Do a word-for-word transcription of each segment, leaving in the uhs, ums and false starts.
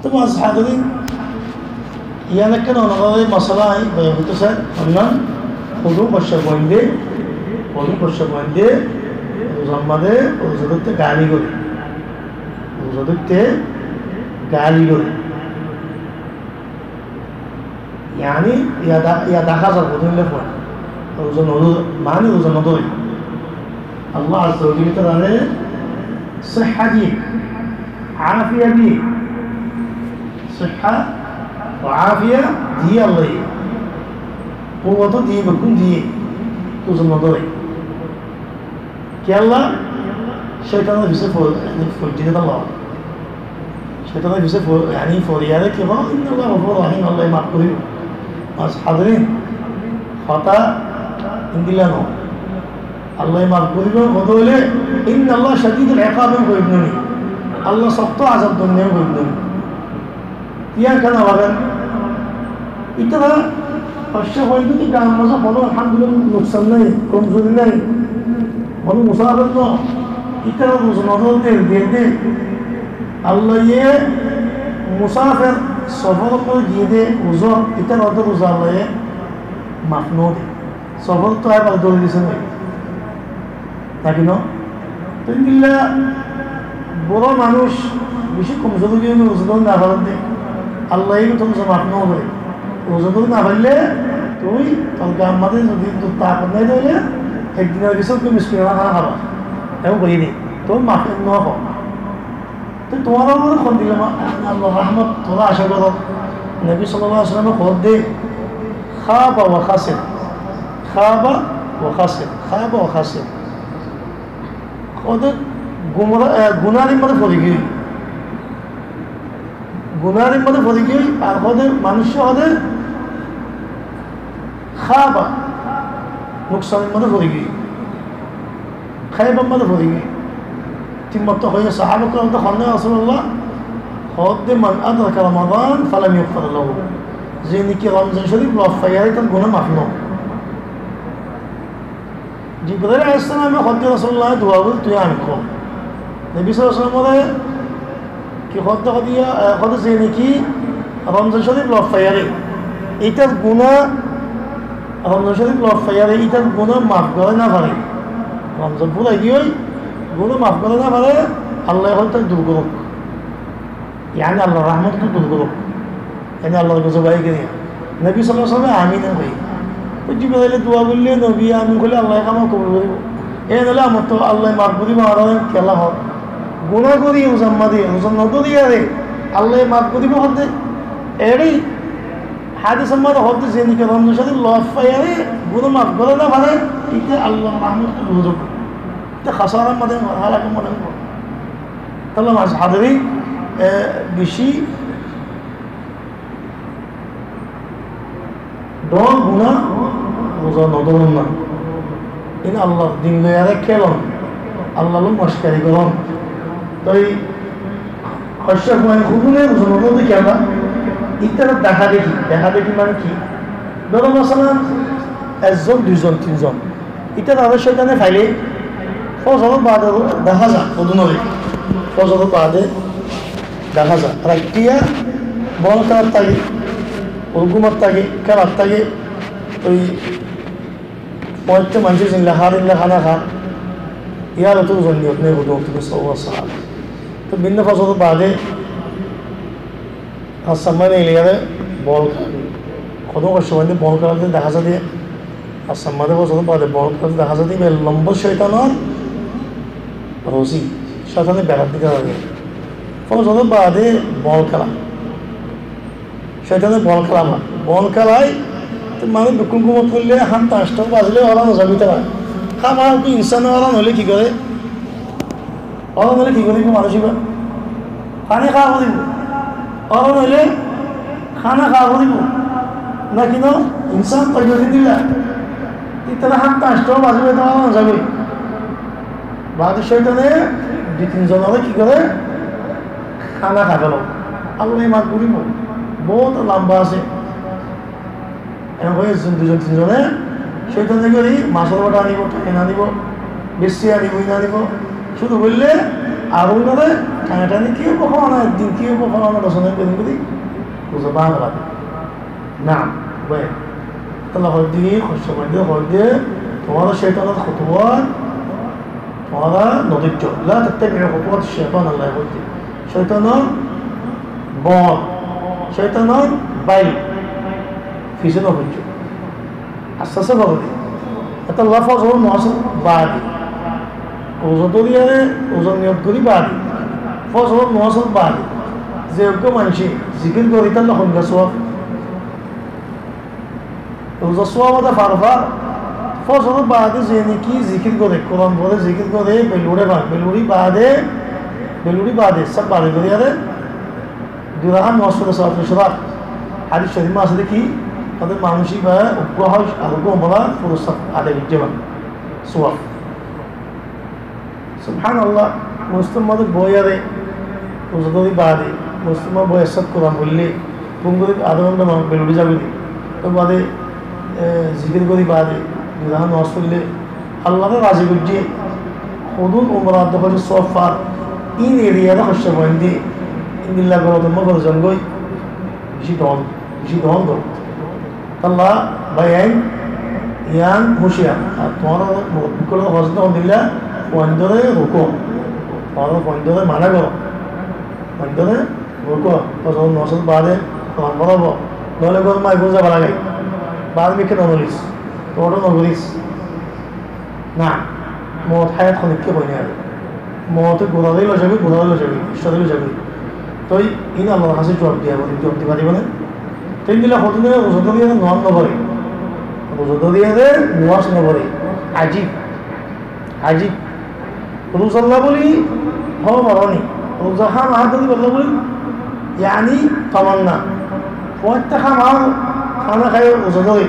Tó, muazzaz hádirin, yián ekkán onórar masala añí boyan goittó sai, onnan hodún boccá fuainde, hodún boccá fuainde, ruzar maze, ruza dóitte gali goré, ruza dóitte gali goré. Yáni, yá dá-, yá dahá zar hodún le fuain, ruza no dóre, mani ruza no dóre. Allah Azza wa Jalla tarare sihha diyé, afiya diyé, sihha wa afiya diyé Allaye. Kuwwot diyé, bekkún diyé, ruza no dóre. Kiyólla? Cóitanor fisé fo-, fori diyé Allah. Cóitanor fisé fo-, yáni fori yáre ki hoó, "Inna Allaha ghafurur rahim", Allaye maf goríbo. Muazzaz hádirin, hotá endilla no. Allaye maf goríbo, hotá óile, "Inna Allaha shadidul iqab" hoibo ni. Allah sokto azab don hoibo ni. Yián kiyá no báben? Ítara hoiccé hoilde ki gaar mazé hono alhamdulillah nuksan nai, komzuri nai, hono musafir no. Ítara ruza no dóre de, de, de. Allaye musafir sofor uore giyé de uzor, ítara to ruza Allaye maf no de. Sofor to abar dóri diyé de. Naki no? Tó endilla boro manúc beci komzur ói giyói, ruza dóri no farer de, Allaye ki tor ruza maf no goré. Ruza dóri no faille tui tor gaar maze zodi tor takot nai de óile ek dinor fisé tui miskin or hána hába. Emon gorí de, tor maf no hoó. Tó tuáñra uore hondilla ma-, Allar rahmot tuáñra acá goró. Nobi sallallahu alaihi wasallame hoór de, "Khaba wa khasir, khaba wa khasir, khaba wa khasir." Hoór de gumra-, e, gunar maze fori giyói. Gunar maze fori giyói, ar hoór de manúc hoór de khaba, nuksan maze fori giyói. Khaibar maze fori giyói. Tin morotá hoiyé, sahaba keram hoór de, "Ya Rasulullah," hoór de, "man adraka Ramadan falam yughfar lahu." Ze niki Ramazan Shorif loffaiyé, tar guná maf no. Jibrail alaihissalame hoór de, "Rasulullah, dua gorí tui amin hoó." Nobi sallallahu alaihi wasallam ki hoór de, hoór de, e, hoór de, ze niki Ramazan Shorif loffaiyé, ítar guná, Ramazan Shorif loffaiyé, ítar guná maf gorá no fare. Ramazan fúrai giyói, guná maf gorá no fare, Allaye hoór de dur gorouk. Yáni Allar rahmot dur gorouk. Yáni Allar gozab aiyé de. Nobi sallallahu alaihi wasallame amin hoiyé. Tó Jibraile dua goille, nobiye amin hoile Allaye ham kobul goribo. Ei noile amar to Allaye maf goribo, ar kiyólla hoó. Guná gorí ruza maze, ruza no dóri yáre, Allaye maf goribo hoór de. Eri hádis or maze hoór de, ze niki Ramazan Shorif loffaiyé, guná maf gorá no fare, íte Allar rahmot dur gorouk. Íte hásarar maze, hálakor maze. Tóile muazzaz hádirin, e, beci dor guná ruza no dóron na. Ín Allar din loi yára kélon, Allar loi mockari goron. Toi hoiccé fuain hodúne ruza no dóre de kiyólla? Ítara dahá deki, dahá deki mani ki? Dóro masalan, ekzon, duizon, tinzon. Ítarare cóitane faile fozoror baade dahá za, hodúnore. Fozoror baade dahá za. Raittiya bol kélat táke, gúmot táke, kélat táke, toi foñittá maincé zendilla hár, endilla hána há. Yára to ruzar niyot nai, hodún ottu sówa sahár. Toi bínna fozoror baade Assamma neiliyare bol, hodún hoiccé fuainde bol kélat dahá za de, assamma de fozoror baade bol kélat dahá za de, ibá lomba cóitanor rozi, cóitane berat dite lage. Fozoror baade bol kéla, cóitane bol kéla, bol kélai, to manúc bekkún gúmot goille, háñtta añcta bazile óran no zaibo tará. Hámaka insan óran óile ki gore? Óran óile ki goribo manúic ibá? Faní háa foribo. Óran óile hána háa foribo. Náki no? Insan toiba dilla. Ítara háñtta añcta bazibo, ítara óran zaibo. Baade cóitane dui tin zonore ki gore? Hána hái felo. Allah maf goribo. Bout lamba asé. Eén hoi ekzon, duizon, tinzone cóitane gori masor bota anibo, tain anibo, bessi anibo, in anibo. Cúru goille ar óinore Tanatani ki óibo, fálana din ki óibo, fálana dosone din buli ruza báñga bade. Na, bái. Allah hoódde, hoódde, tuáñra cóitanor hutuwat tuáñra no dóijjo. لا تتبعوا خطوات الشيطان, Allah hoódde. Cóitanor bor, cóitanor bail fisé no foijjo. Aste aste fore de. Etolla fozoror nomazor baade. Ruza dóriyore, ruza niyot gorí baade. Fozoror nomazor baade. Ze uggwá maincé zikir goré, ítalla hoilla suwab. Ruza suwab ode far far. Fozoror baade ze niki zikir goré, Kuran fore, zikir goré, beluri ba-, beluri baade, beluri baade, sab baade goriyore. Dui rakat nomaz fore salatul ishraq. Hadis shorif ot asé de ki, tade manúic íba uggwá hoj ar uggwá umra furusat adai goijjé, suwab. Subhanallah, mosjidor maze boiyore, ruza dóri baade, mosjidor maze boi ek saf Kuran foille, gom gori adha gonta manúic beluri zagói de. Tar baade, e, zikir gori baade, dui rakat nomaz foille, Allare razi goijjé, hodún umra adda hoijje suwab far, in eriyare hoijje foinde, indilla golotor maze fori zagói, beci don, beci don golotor. Tolla báiyain, yián huciyar. Ar tuáñra murobbi ókkole hoór de hondilla, fuaindóre rukó. Tuáñra fuaindóre mana goró. Fuaindóre rukó. Fozoror nomazor baade Kuran foraibo. Noóile góror maze gúm zaiba lage. Baade mikká no nolis. Tuáñra no goris. Na, moot háyat honikka hoi no fare. Moote guraré loi zagói, guraré loi zagói, istoré loi zagói. Toi iín Allar hañsé juab diya foribo, juab di faribó né? Toi endilla hodún ruza dóriyore nomaz no foré. Ruza dóriyore nomaz no foré. Ajib. Ajib. Ruzalla buli hó moroni. Ruza hámaha dóribolla buli, yani tamanna. Fuañitte hámaha hána hái ruza dóre.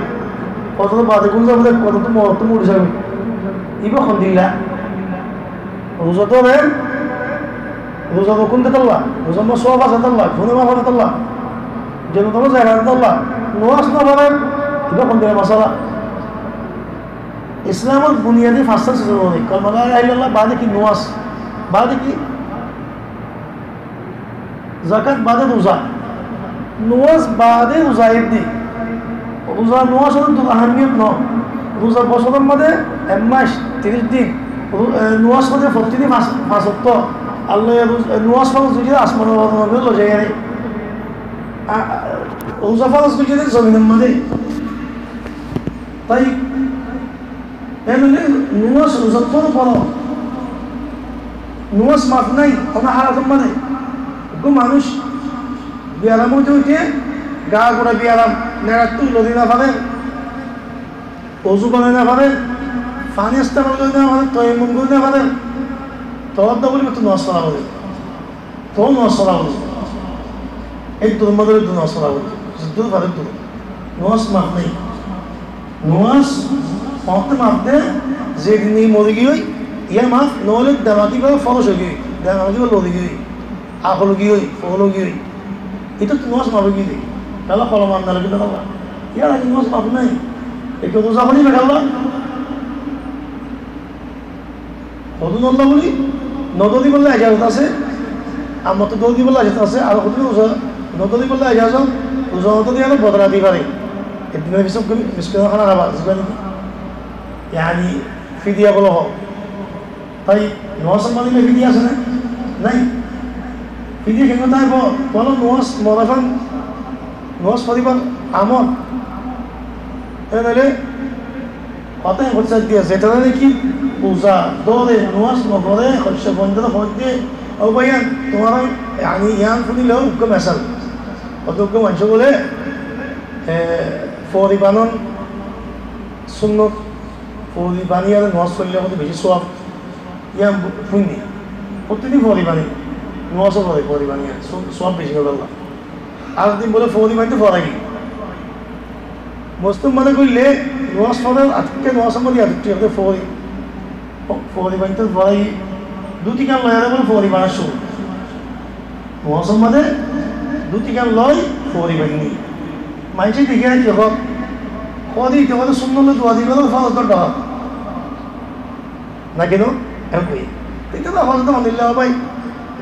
Fozoror baade gúm zaibo de, hoto to moot to mori zaibo. Iba hondilla? Ruza dóre, ruza rukun de tolla, ruzar maze suwab asé tolla, guná maf óibo tolla, jonnot ot zaiba tolla, nomaz no fore, iba hondilla masala? Islamor buniyadi fañswán siz, kalima la ilaha illallah, baade ki nomaz, baade ki? Zakat baade ruza. Nomaz baade ruza ed di. Ruza nomaz ot dui ahamiyot no. Ruza bosoror maze ek mac, tiríc din. Ru-, e, nomaz fore fottí din fañs, fañs okto. Allaye ruz-, e, nomaz foroz goijjé asmanor maze loi zaiyore. A, a, ruza foroz goijjé de zominor maze. Toi Ene óile nomaz ruza foro foro. Nomaz maf nai, hono halotor maze. Uggwá manúic biyaram óite óite, gaa gura biyaram, neçattú lori no fare, ozu banai no fare, faní istemal gori no fare, toyammum gori no fare, tolla buli mottor nomaz fora foribo. Tolla nomaz fora foribo. Eddur maze eddur nomaz fora foribo. Zeddur fare eddur. Nomaz maf nai. Nomaz, wokte maf de, zedin mori giyói, yián maf, noóile demagi bábe foroc ói giyói, demagi bábe lori giyói, akol giyói, fool giyói. Ítara to nomaz maf ói giyói de. Kiyólla? Kolom ot no lekéde kiyólla? Yar age nomaz maf nai. Ekka ruza fori no kiyólla? Hodún olla buli no dóribolla ejazot asé, ar mottor dóribolla ejazot asé, ar hodún ruza no dóribolla ejazot, ruza no dóribolla bodola di fare. Ek dinor fisé miskinor hána hába, zibá niki? Yani, fidiya bolo hó. Toi nomazor maze fidiya asé né? Nai. Fidiya kengori táibo? Bolo nomaz, morafan, nomaz foribar amor. Ene óile Hotá hoiccé de, zetará niki ruza dóre, nomaz no fore, hoiccé bondore hoódde, "Ó báiyain, tuáñra, yani, yián fúnile uggwá mesal." Hoódde uggwá maincé bóle, e, foóri banon sunnot, foóri baniyore nomaz foille hoódde beci suwab. Yián fúinni. Fottí din foóri bani, nomaz fore foóri baniyore, su-, suwab beci óibo. Ar din bóle foóri bainto forai. Mosjidor maze goille nomaz forer, atikka nomazor maze atikka de foóri. Fo-, foóri bainto forai. Dúti kan loi ar bóle foóri bana cúru. Nomazor maze dúti kan loi foóri bainni. Maincé dekí ar ki hoó? Hoó de ite hoó de sunnot loi dua dibar, foroz dor dor. Naki no? Em koi. Ite to hoó de alhamdulillah bái.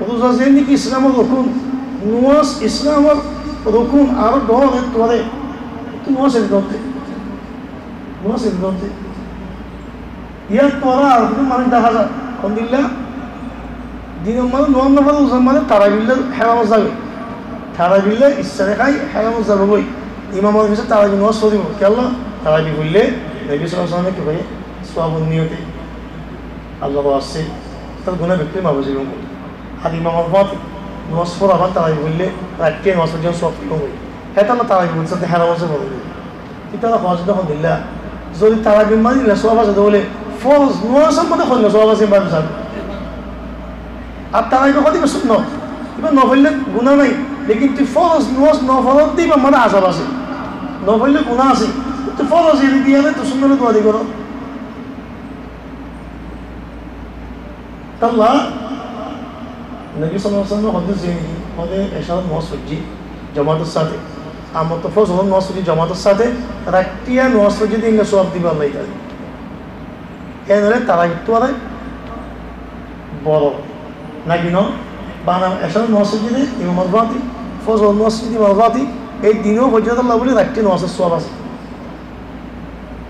Ruza ze niki Islamor rukun, nomaz Islamor rukun, aró dóre tuáre, to nomaz eri dóre, nomaz eri dóre. Yar tuáre aró kissú manúic dahá za, hondilla, dinor maze nomaz no fore, ruzar maze tarabi foilla héramot zagói, tarabi foilla iftar hái héramot zagói, imamor fisé tarabi nomaz foribo, kiyólla, tarabi foille, Nobi sallallahu alaihi wasallame ki hoiye, suwabor niyote. Allar wasta, tar guná beggún maf ói zaibo. Ar imamor fúañti nomaz fora, abar tarabi foille, raittiya nomaz foijjonto suwab faibo. Hétolla tarabi foijjonto héramot zaibo. Ítara hoó de hondilla, zodi tarabi maze suwab asé de óile, foroz nomazor maze hoilla suwab asé, bái sab. Ar tarabi hoó de iba sunnot, iba no foille guná nai, lekin tui foroz nomaz no foros de ibar maze azab asé, no foille guná asé, tui foroz eri diyóre tui sunnot dua di goró. Tolla Nobi sallallahu alaihi wasallame hoóde, ze niki hoóde ecár nomaz foijje jamator sáte, ar fozoror nomaz foijje jamator sáte, raittiya nomaz foijje de inna suwab dibo Allaye taala. Ene óile tarabi tuáre boro naki no? Bana ecár nomaz foijje de imamor fúañti, fozoror nomaz foijje de imamor fúañti, ei dino foijje de tolla buli raittiya nomazor suwab asé.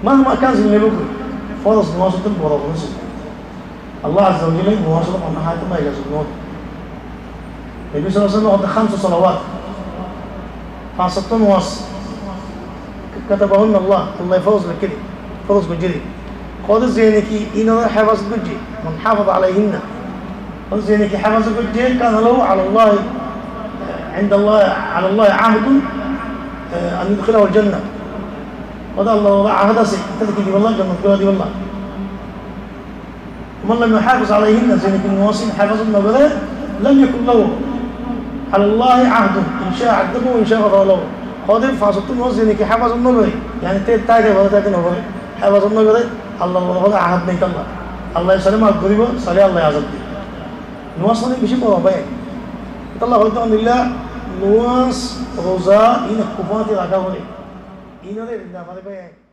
Mahma kan, zin lebu koi, foroz nomaz ottu boro hono sunnot. Allah azza wa jalla nomaz ot hono háte maiga sunnot. Nobi sallallahu alaihi wasallam hoóde, "Khamsu salawat", fañs wokto nomaz, "katabahunna Allah", Allaye foroz goijje de, foroz goijje de. Hoóde ze niki inore héfazot goijje, "man hafaza alaihinna", hoóde ze niki héfazot goijje, "kana lahu ala Allahi, inda Allahi, ala Allahi ahdun, eh, an yudkhilahul jannah." Hoóde Allar lói ahad asé, ítare ki dibolla, jonnot gora dibolla. "Wa man lam yuhafiz alaihinna", ze niki nomaz ín héfazot no gore, "lam yakun lahu ala Allahi ahdun, in sha'a adhabahu wa in sha'a ghafara lahu." Hoóde fañs wokto nomaz ze niki héfazot no gore, yáni te táke bole táke no gore, héfazot no gore, Allar lói hoóde ahad nai tolla. Allaye saile maf goribo, saile Allaye azab dibo. Nomaz mane beci boro bái. Tolla hoóde hondilla, nomaz, ruza, ín ekku fúañti raká fore. Ínore eri no fare bái.